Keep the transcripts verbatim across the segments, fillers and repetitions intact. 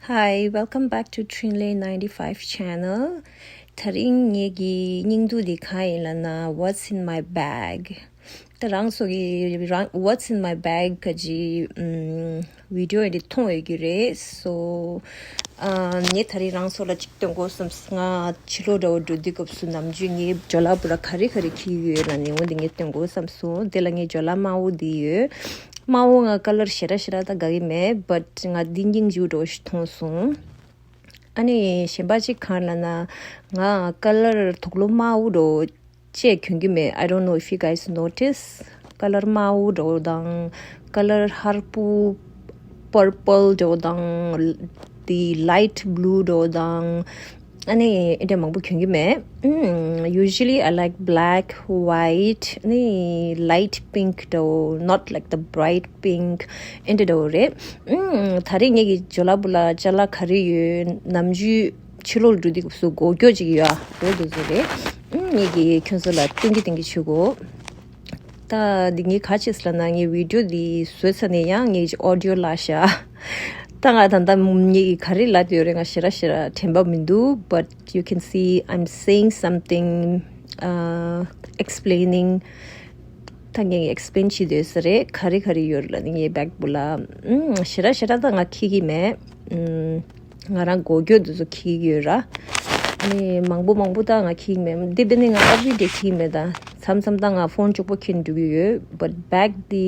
Hi, welcome back to Trinley ninety-five channel. དེ་རིང་ངེད་ཀྱི་སྙིང་བསྡུས་འདི་གང་ཡིན་ལབ་ན། What's in my bag? ད་རང་ཚོ་གི་རང་What's in my bag ག་ཅི་ཨམ་བི་ཌི་ཡོ་འདི་མཐོང་ཡོད་ཀྱི་རེད། So ཨ་ངས་དེ་རིང་རང་ཚོ་ལ་གཅིག་སྟོན་དགོས་བསམ། ང་ཕྱི་ལོགས་འདྲ་བོ་འགྲོ་དུས་སྐབས་སུ་ནམ་རྒྱུན་ངའི་ཇོ་ལ་བུ་ར་ག་རེ་ག་རེ་འཁྱེར་གྱི་ཡོད་ལབ་ནས་འོ་འདི་ངས་སྟོན་དགོས་བསམ་སོང་། དེ་ལ་ངའི་ཇོ་ལ་དམར་པོ་འདི་ཡོད། དམར་པོ་ང་ཀ་ལར་ཞེ་དྲག་ཞེ་དྲག་ད་དགའ་གི་མེད། But ང་འདི་སྙིང་རྗེ་པོ་འདྲ་བོ་ཞིག་མཐོང་སོང་། ཨ་ནི་གཞན་པ་གཅིག་གང་ལབ་ན། ང་ཀ་ལར་དུག་སློག་དམར་པོ་འདྲ་བོ་ཅིག་གྱོན་གྱི་མེད། I don't know if you guys notice. ཀ་ལར་དམར་པོ་འདྲ་བོ་དང་། ཀ་ལར་ཧར་པོ་པར་པལ་འདྲ་བོ་དང་། དེ་ལའིཊ་བྷུ་ལུ་འདྲ་བོ་དང་། ཨ་ནི་འདི་འདྲ་མང་པོ་གྱོན་གྱི་མེད། ཨམ། Usually I like black, white, ཨ་ནི་light pink འདྲ་བོ། Not like the bright pink. འདི་འདྲ་བོ་རེད། ཨམ། དེ་རིང་ངེད་ཀྱི་ཇོ་ལ་བུ་ལ་ཅ་ལག་ག་རེ་ཡོད། ནམ་རྒྱུན་ཕྱི་ལོགས་འགྲོ་དུས་སྐབས་སུ་གོ་རྒྱུ་ཅིག་ཡོད་ཨ། འོ་འདི་ཚོ་རེད། ཨམ། ངེད་ཀྱིས་ཁྱོད་ཚོ་ལ་སྟོན་གྱི་སྟོན་གྱི་བྱེད་དགོས། ད་འདི་ངས་ག་བྱས་ལབ་ན། ངས་བི་ཌི་ཡོ་འདི་བཟོས་ཚར་ནས་ཡང་ངས་ཨོ་ཌི་ཡོ་བཀླགས་ཤག་ད་ང་ད་ལྟ་ངས་ག་རེ་ལབ་ཡོད་རེད། ང་ཞེ་དྲག་ཞེ་དྲག་དྲན་པ་མི་འདུག But you can see I'm saying something, uh, explaining. ད་ངས་ཨེགས་པི་ལེན་བྱེད་འདོད་ས་རེད། ག་རེ་ག་རེ་ཡོད་ལབ་ནས་ངའི་བེག་པོ་ལ། ཨམ། ཞེ་དྲག་ཞེ་དྲག་ད་ང་འཁྱེར་གྱི་མེད། ཨམ། ང་རང་གོ་རྒྱུ་དེ་ཚོ་འཁྱེར་གྱི་ཡོད་ར། ཨ་ནི་མང་པོ་མང་པོ་ད་ང་འཁྱེར་གྱི་མེད། དེ་བས་ནི་ང་ཨེ་ཝི་རི་ཌེ་འཁྱེར་གྱི་མེད། ད་མཚམས་མཚམས་ད་ང་ཕོན་གཅིག་པོ་འཁྱེར་འགྲོ་གི་ཡོད། བཊ་བེག་དེ་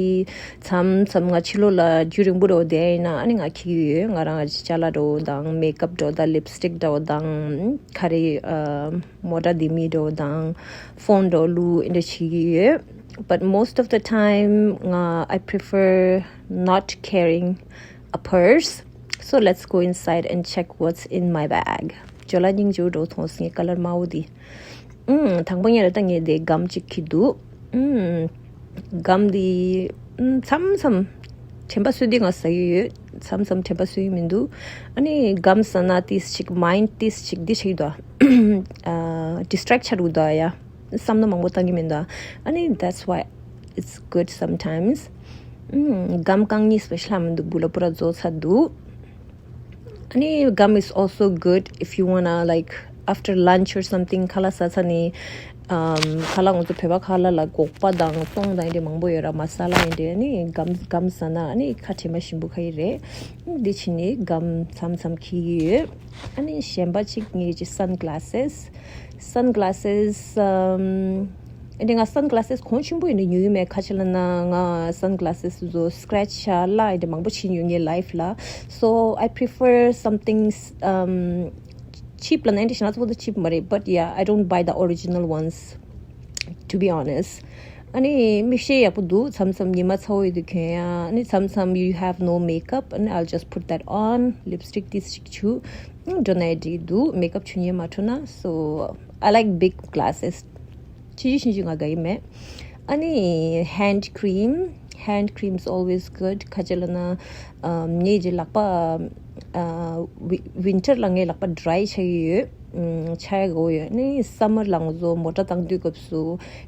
མཚམས་མཚམས་ང་ཕྱི་ལོགས་ལ་རྒྱུན་རིང་པོ་འདྲ་བོ་བསྡད་ཡིན་ན། ཨ་ནི་ང་འཁྱེར་གྱི་ཡོད། ང་རང་ཅ་ལག་འདྲ་བོ་དང་། མེག་ཨབ་འདྲ་བོ་དང་། ལིབ་སི་ཊིག་འདྲ་བོ་དང་། ག་རེ་ཨ་མོ་ཊ་ལྡེ་མིག་འདྲ་བོ་དང་། ཕོན་འདྲ་བོ་བླུགས། འདི་འདྲ་བྱེད་ཀྱི་ཡོད། But most of the time ང་I prefer not carrying a purse. So let's go inside and check what's in my bag. ཇོ་ལ་སྙིང་རྗེ་པོ་འདྲ་བོ་མཐོང་སོང་། ངའི་ཀ་ལར་དམར་པོ་འདི། ཨམ། དང་པོ་ཉིད་ལ་ད་ངས་འདི་སྒམ་གཅིག་འཁྱེར་འདུག་ཨམ། སྒམ་འདི་ཨམ་མཚམས་མཚམས་དྲན་པ་གསོས་དུས་ང་ཟ་གི་ཡོད། མཚམས་མཚམས་དྲན་པ་གསོ་གི་མི་འདུག་ཨ་ནི་སྒམ་ཟ་ན་ཏིས་ཅིག་མའིན་ཌི་ཏིས་ཅིག་འདི་ཆགས་ཀྱི་འདུག་ཨ། ཌི་སི་ཊེག་ཆགས་འདུག་ཡ། བསམ་བློ་མང་པོ་བཏང་གི་མི་འདུག་ཨ་ནི་that's why it's good sometimes. ཨམ། སྒམ་རྐང་གཉིས་པ་ཤ་མི་འདུག་སྦུག་ལ་པུ་ར་རྫོགས་ཚར་འདུག་ཨ་ནི་gum is also good if you wanna, like, after lunch or something. ཁ་ལག་ཟ་ཚར་ནས། ཨམ། ཁ་ལག་ང་ཚོ་བོད་པ་ཁ་ལག་ལ་སྒོག་པ་དང་སོང་དང་འདི་འདྲ་མང་པོ་ཡོད་ར། མ་ས་ལ་འདི་འདྲ། ཨ་ནི་སྒམ་སྒམ་ཟ་ན་ཨ་ནི་ཁ་དྲན་པ་ཞིམ་པོ་ཁ་ཡི་རེད། འདི་བྱས་ནས་སྒམ་མཚམས་མཚམས་འཁྱེར་གྱི་ཡོད། ཨ་ནི་གཞན་པ་གཅིག་ངའི་གཅིག་སན་གི་ལ་སེས། སན་གི་ལ་སེས། ཨམ། འདི་ང་སན་གི་ལ་སེས་གོང་ཆེན་པོ་ཡིན་ན་ཉོ་གི་མེད། ག་ཅི་ལབ་ན་ང་སན་གི་ལ་སེས་ཚོ་སི་ཀེ་རེ་ཆི་ཆགས་ལ་འདི་མང་པོ་ཕྱིན་ཡོད་ངའི་ལའིཕ་ལ། So I prefer something, um, cheap ལབ་ན་འདི་ཞེ་ན་ཚོ་ཆིབ་མ་རེད། But yeah, I don't buy the original ones, to be honest. ཨ་ནི་མིག་ཤེལ་ཡག་པོ་འདུག་མཚམས་མཚམས་ཉི་མ་ཚ་བོ་ཡོད་དུས་གྱོན་ཡ། ཨ་ནི་མཚམས་མཚམས་you have no makeup, ཨ་ནི་I'll just put that on, lipstick ཏིས་ཅིག་བྱུག་འགྲོ་ན་འགྲིག་འདུག་མེག་ཨབ་བྱུག་ཉན་མ་འཕྲོ་ན། So I like big glasses. ཆི་ཆི་ཤིན་ཅི་ང་དགའ་ཡི་མེད། ཨ་ནི་hand cream, hand cream is always good. ག་ཅི་ལབ་ན། ཨམ། ངའི་གི་ལག་པ། ཨ། ཝི་ཝིན་ཊར་ལ་ངའི་ལག་པ་ཌི་རའི་ཆགས་ཀྱི་ཡོད། ཨམ། ཆགས་ཡག་ཡོད། ཨ་ནི་སམ་མར་ལ་ང་ཚོ་མོ་ཊ་བཏང་དུས་སྐབས་སུ་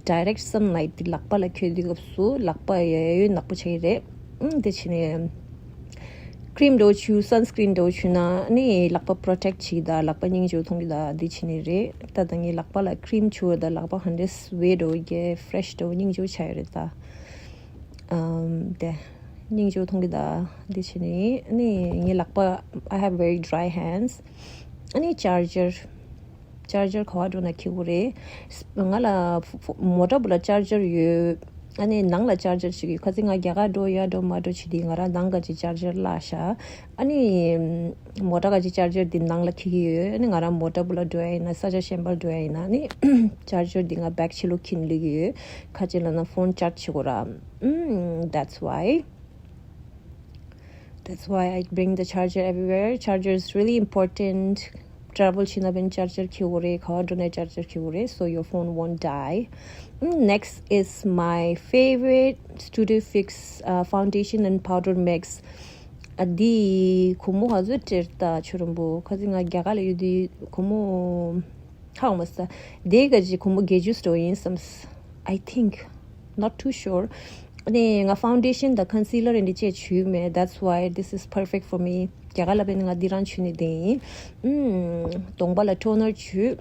ཌའི་རེག་སན་ལའིཊ་དེ་ལག་པ་ལ་འཁྱོལ་དུས་སྐབས་སུ་ལག་པ་ཡ་ཡོད་ནག་པོ་ཆགས་ཀྱི་རེད། ཨམ། དེ་བྱས་ནས་ཀྲིམ་འདྲ་བོ་བྱུག་སན་སི་ཀྲིན་འདྲ་བོ་བྱུག་ན་ཨ་ནི་ལག་པ་པྲོ་ཊེག་བྱེད་ཀྱི་ད། ལག་པ་སྙིང་རྗེ་པོ་མཐོང་གི་ད། འདི་བྱས་ནས་རེད། ད་ད་ངའི་ལག་པ་ལ་ཀྲིམ་བྱུག་ད་ལག་པ་ཧན་ཌེ་སི་ཝེ་འདྲ་བོ་རྒྱས་ཕི་རེ་ཤི་འདྲ་བོ་སྙིང་རྗེ་པོ་ཆགས་ཡོད་རེད་ད། ཨམ། དེ་སྙིང་རྗེ་པོ་མཐོང་གི་ད། འདི་བྱས་ནས་ཨ་ནི་ངའི་ལག་པ། I have very dry hands. ཨ་ནི་ཅར་ཇར། ཅར་ཇར་ག་བ་འགྲོ་ན་འཁྱེར་དགོས་རེད། ང་ལ་ཕོ་ཕོ་མོ་ཊ་བུ་ལ་ཅར་ཇར་ཡོད། ཨ་ནི་ནང་ལ་ཅར་ཇར་ཞིག་ཡོད། ཁ་སང་ང་རྒྱ་གར་འགྲོ་ཡ་འགྲོ་མ་འགྲོ་བྱེད་དུས་ང་རང་ནང་ག་ཅིག་ཅར་ཇར་བརླག་ཤག་ཨ་ནི་མོ་ཊ་ག་ཅིག་ཅར་ཇར་འདི་ནང་ལ་འཁྱེར་གྱི་ཡོད། ཨ་ནི་ང་རང་མོ་ཊ་བུ་ལ་འགྲོ་ཡ་ཡིན་ན། ས་ཆ་གཞན་པར་འགྲོ་ཡ་ཡིན་ན་ཨ་ནི་ཅར་ཇར་འདི་ང་བེག་ཕྱི་ལོགས་འཁྱེར་ནས་སླེབས་ཀྱི་ཡོད། ག་ཅི་ལབ་ན་ཕོན་ཅར་ཇི་བྱེད་དགོས་ར། ཨམ། That's why. That's why I bring the charger everywhere. Charger is really important. Travel བྱེད་ན་བན་ཅར་ཇར་འཁྱེར་དགོས་རེད། ག་བ་འགྲོ་ན་ཅར་ཇར་འཁྱེར་དགོས་རེད། So your phone won't die. Mm, next is my favorite Studio Fix, uh, foundation and powder mix. ཨ། འདི་སྒོར་མོ་ག་ཚོད་སྤྲད་ད་ཆོ་རོམ་པོ། ཁ་སང་ང་རྒྱ་གར་ལ་ཡོད་དུས་སྒོར་མོ་ཧ་གོ་མ་སོང་། དེ་ག་ཅིག་སྒོར་མོ་བརྒྱད་ཅུ་ཙམ་ཡིན་བསམ། I think, not too sure. ནས་ང་foundation དང་concealer འདི་བཅས་བྱུག་མེད། That's why this is perfect for me. རྒྱ་གར་ལ་བས་ནི་ང་འདི་རང་བྱུག་ནས་བསྡད་ཡིན། ཨུམ། གདོང་པ་ལ་toner བྱུག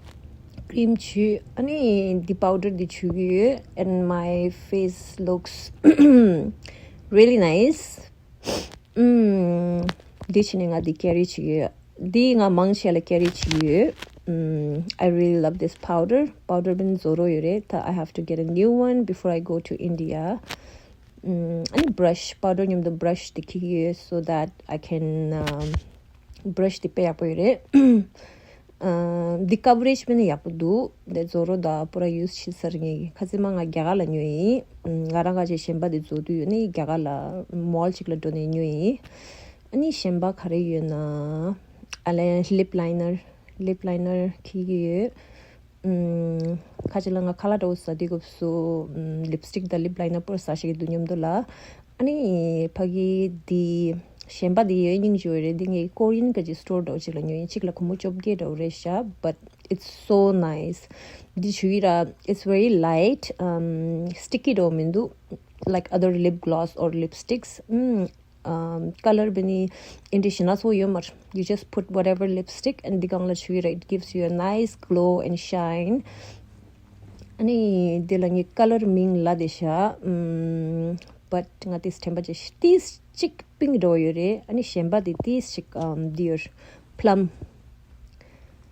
cream བྱུག་ཨ་ནི་འདི་powder འདི་བྱུག་གི་ཡོད། And my face looks really nice. ཨུམ། འདི་བྱས་ནས་ང་འདི་carry བྱེད་ཀྱི་ཡོད། འདི་ང་མང་ཆེ་ལ་carry བྱེད་ཀྱི་ཡོད། ཨུམ། I really love this powder. Powder བས་བཟོ་རོགས་ཡོད་རེད། ད་I have to get a new one before I go to India. ཨུམ། ཨ་ནི་brush, powder མཉམ་དུ་brush དེ་འཁྱེར་གྱི་ཡོད། So that I can, um, brush དེ་དཔེ་ཡག་པོ་ཡོད་རེད། ཨ། འདི་coverage བས་ནི་ཡག་པོ་འདུག་འདི་བཟོ་རོགས་ད་པུ་ར་use བྱེད་ས་རེད། ངས་ཁ་སང་མ་ང་རྒྱ་གར་ལ་ཉོས་ཡིན། ཨུམ། ང་རང་ག་ཅིག་གཞན་པ་འདི་བཟོ་དུས་ཡོད་ནི་རྒྱ་གར་ལ་mall ཅིག་ལ་འགྲོ་ནས་ཉོས་ཡིན། ཨ་ནི་གཞན་པ་ག་རེ་ཡོད་ན། ཨ་ལས་lip liner, lip liner འཁྱེར་གྱི་ཡོད། ཨུམ། ཁ་ཅིག་ལ་ང་ཁ་ལག་འདྲ་བོ་ཟ་དུས་སྐབས་སུ། ཨུམ། lipstick དང་lip liner པོ་ཟ་ཤེས་ཀྱི་འདུག་མཉམ་དུ་ལ། ཨ་ནི་ཕ་གི་འདི་གཞན་པ་འདི་ཡོད་སྙིང་རྗེ་བོ་རེད། འདི་ངས་Korean ག་ཅིག་store འདྲ་བོ་ཅིག་ལ་ཉོས་ཡིན། གཅིག་ལ་སྒོར་མོ་བཅོ་བརྒྱད་འདྲ་བོ་རེད་ཤག But it's so nice. འདི་བྱུག་ཡིན་ར། It's very light, um, sticky འདྲ་བོ་མི་འདུག Like other lip gloss or lipsticks. ཨུམ། Um, color བས་ནི་ཨིན་ཏི་ཤི་ན་སོ་ཡོད་མ་རེད། You just put whatever lipstick and འདི་སྒང་ལ་བྱུག་ཡིན་ར། It gives you a nice glow and shine. ཨ་ནི་འདི་ལ་ངའི་color མིང་ལ་དེ་ཤ། ཨུམ། But ང་ཏིས་དྲན་པ་ཅིག་ཏིས་ཅིག་pink འདྲ་བོ་ཡོད་རེད། ཨ་ནི་གཞན་པ་དེ་ཏིས་ཅིག་ཨམ་འདི་ཡོད། Plum.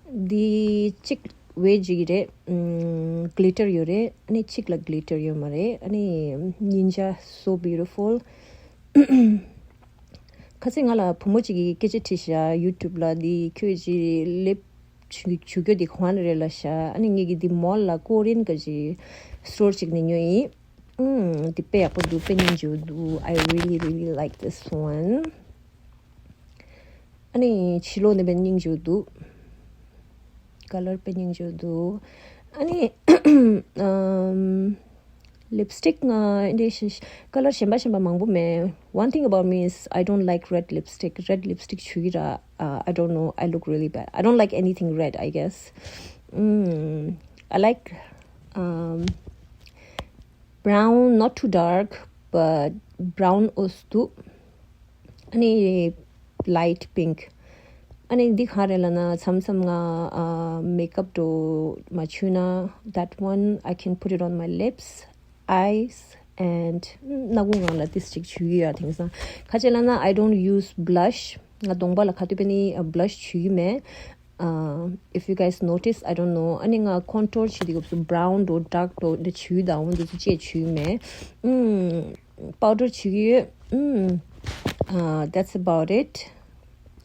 འདི་གཅིག་ཝེ་ཇི་གི་རེད། ཨུམ། glitter ཡོད་རེད། ཨ་ནི་གཅིག་ལ་glitter ཡོད་མ་རེད། ཨ་ནི་Ninja so beautiful. ཁ་སང་ང་ལ་བུ་མོ་གཅིག་གིས་སྐད་ཆ་དྲིས་ཤག YouTube ལ་འདི་ཁྱོད་ཀྱི་lip བྱུག་རྒྱུ་འདི་ག་ནས་རེད་ལབ་ཤག་ཨ་ནི་ངས་ཀྱི་འདི་mall ལ་Korean ག་ཅིག་store ཅིག་ནས་ཉོས་ཡིན། ཨུམ། འདི་དཔེ་ཡག་པོ་འདུག་དཔེ་སྙིང་རྗེ་པོ་འདུག I really, really like this one. ཨ་ནི་ཕྱི་ལོགས་ནས་དཔེ་སྙིང་རྗེ་པོ་འདུག color དཔེ་སྙིང་རྗེ་པོ་འདུག་ཨ་ནི་ཨམ། lipstick ང་འདི་ཤ་color གཞན་པ་གཞན་པ་མང་པོ་མེད། One thing about me is I don't like red lipstick. Red lipstick བྱུག་ཡིན་ར། Uh, I don't know. I look really bad. I don't like anything red, I guess. Mm, I like, um, brown, not too dark, but brown ཨོ་སི་འདུག་ཨ་ནི་light pink. ཨ་ནི་འདི་ག་རེ་ལབ་ན་མཚམས་མཚམས་ང་ཨ་makeup འདྲ་མ་བྱུག་ན། That one I can put it on my lips, eyes, and སྣ་ཁུང་སྒང་ལ་ཏིས་ཅིག་བྱུག་ཡོད་ཡ། དེང་སང་ག་ཅི་ལབ་ན། I don't use blush. ང་གདོང་པ་ལ་ག་དུས་པ་ནི་blush བྱུག་ཡོད་མེད། Uh, if you guys notice, I don't know. ཨ་ནི་ང་contour བྱེད་དུས་སྐབས་སུ་brown འདྲ་dark འདྲ་འདི་བྱུག་དང་འོ་འདི་ཚོ་ཅེས་བྱུག་མེད། ཨུམ། powder བྱུག་ཡོད། ཨུམ། Uh, that's about it.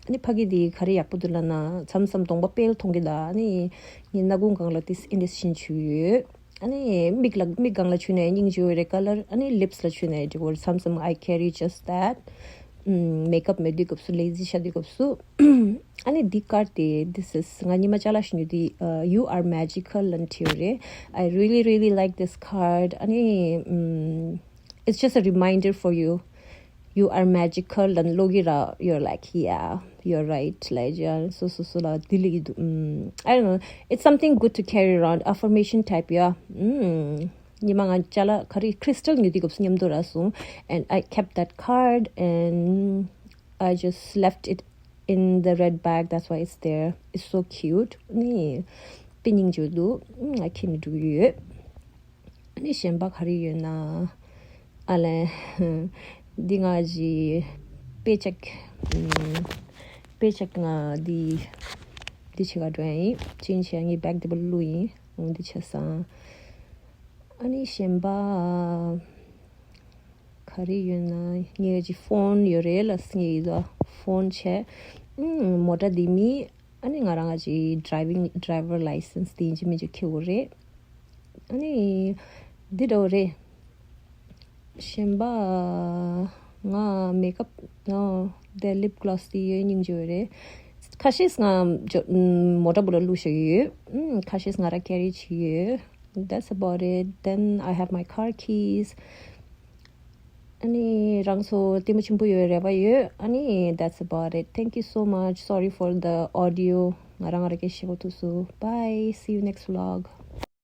ཨ་ནི་ཕ་གི་འདི་ག་རེ་ཡག་པོ་འདུག་ལབ་ན། མཚམས་མཚམས་གདོང་པ་དཔལ་མཐོང་གི་འདུག་ཨ་ནི་ངའི་སྣ་ཁུང་སྒང་ལ་ཏིས་ཨིན་ཏིས་བྱིན་བྱུག་ཡོད། ཨ་ནི་མིག་ལ་མིག་སྒང་ལ་བྱུག་ན་སྙིང་རྗེ་པོ་རེད་color. ཨ་ནི་lips ལ་བྱུག་ན་འགྲིག་གི་རེད། མཚམས་མཚམས་I carry just that. ཨུམ། makeup མེད་དུས་སྐབས་སུ་lazy ཆགས་དུས་སྐབས་སུ། ཨ་ནི་འདི་card དེ། This is ང་ཉི་མ་ཅ་ལག་ཞིག་ཉོས་དེ། Uh, you are magical ལབ་བྲིས་ཡོད་རེད། I really, really like this card. ཨ་ནི་ཨུམ། It's just a reminder for you. You are magical. ལབ་ཀློག་གི་ར། You're like, yeah, you're right. ལབ་ཀྱི་ཡ། སོ་སོ་སོ་ལ་འདི་ལབ་ཀྱི་འདུག་ཨུམ། I don't know. It's something good to carry around. Affirmation type, yeah. ཨུམ། ཉི་མ་ང་ཅ་ལག་ག་རེ་crystal ཉོས་དུས་སྐབས་སུ་མཉམ་དུ་རག་སོང་། And I kept that card and I just left it in the red bag. That's why it's there. It's so cute. ནི་དཔེ་སྙིང་རྗེ་པོ་འདུག་ཨུམ། ང་ཁྱེར་ནས་འགྲོ་གི་ཡོད། ཨ་ནི་གཞན་པ་ག་རེ་ཡོད་ན། ཨ་ལས། འདི་ང་གི་paycheck. ཨུམ། paycheck ང་འདི་འདི་བྱེད་ག་འགྲོ་ཡ་ཡིན། change བྱེད་ཡ། ངའི་bag འདི་པར་བླུགས་ཡིན། འོ་འདི་བྱས་སོང་། ཨ་ནི་གཞན་པ་ག་རེ་ཡོད་ན། ངའི་གི་phone ཡོད་རེད་ལབ་སོང་། ངའི་གི་phone བྱས། ཨུམ། མོ་ཊ་འདི་མི། ཨ་ནི་ང་རང་གི་driving, driver license དེ་ཡིན་གཅིག་མིན་གཅིག་འཁྱེར་དགོས་རེད། ཨ་ནི་འདི་འདྲ་བོ་རེད། གཞན་པ་ང་makeup, no, the lip gloss དེ་ཡོད་སྙིང་རྗེ་པོ་རེད། ཁ་ཤས་ང་ཇོ་ཨུམ། མོ་ཊ་པུ་ལ་བླུགས་བཞག་ཡོད། ཨུམ། ཁ་ཤས་ང་རང་carry བྱས་ཡོད། That's about it. Then I have my car keys. ཨ་ནི་རང་ཚོ་ལྟད་མོ་ཆེན་པོ་ཡོད་རེ་བ་ཡོད། ཨ་ནི་that's about it. Thank you so much. Sorry for the audio. ང་རང་ང་རང་སྐད་ཆ་བཤད་པ་ཐུག་སོང་། Bye. See you next vlog.